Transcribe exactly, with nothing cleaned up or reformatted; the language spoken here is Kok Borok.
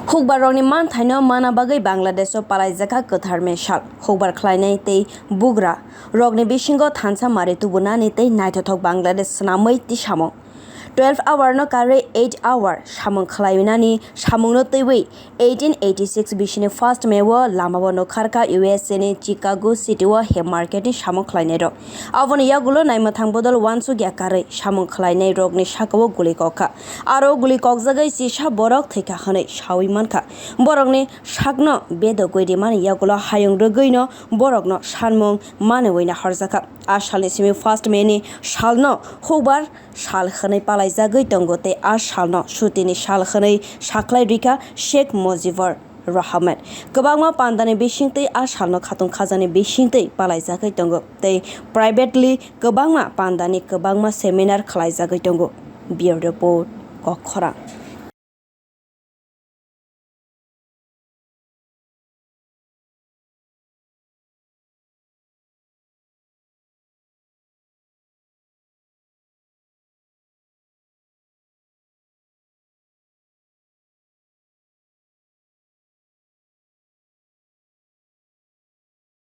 Hukbar rokni manthaino mana bagwi Bangladesh o palaijakha kwthar mensal. Hukbar khlainai tei bugra rokni bisingo thansa mari tubunani tei naithothok Bangladesh swnamwi tisamung. Twelve hour no karwi eight hour samung khlainani samungno twiwi eighteen eighty six bisini first May o lamao nokharkha U S A ni Chicago city o Haymarket ni samung khlainai rok. Aboni yagulo naimwthang bodol uansukya karwi samung khlainai rokni sakao guli kokha. Aro guli kokjagwi chisa borok thwikha hwnwi sawi mankha. Borokni sakno bedogwi rimani yagulo hayung rwgwino borokno sanmung manwi nahorjakha. A salni simi first May ni salno hukbar sal hwnwi palaijagwi tongo tei a salno sutini sal hwnwi sakhlai rikha Sheikh Mujibur Rahman. Kwbangma pandani bisingtwi a salno khatung khajani bisingtwi palaijagwi tongo tei privately kwbangma pandani kwbangma seminar khlaijagwi tongo. Bureau Report, Kokkhorang.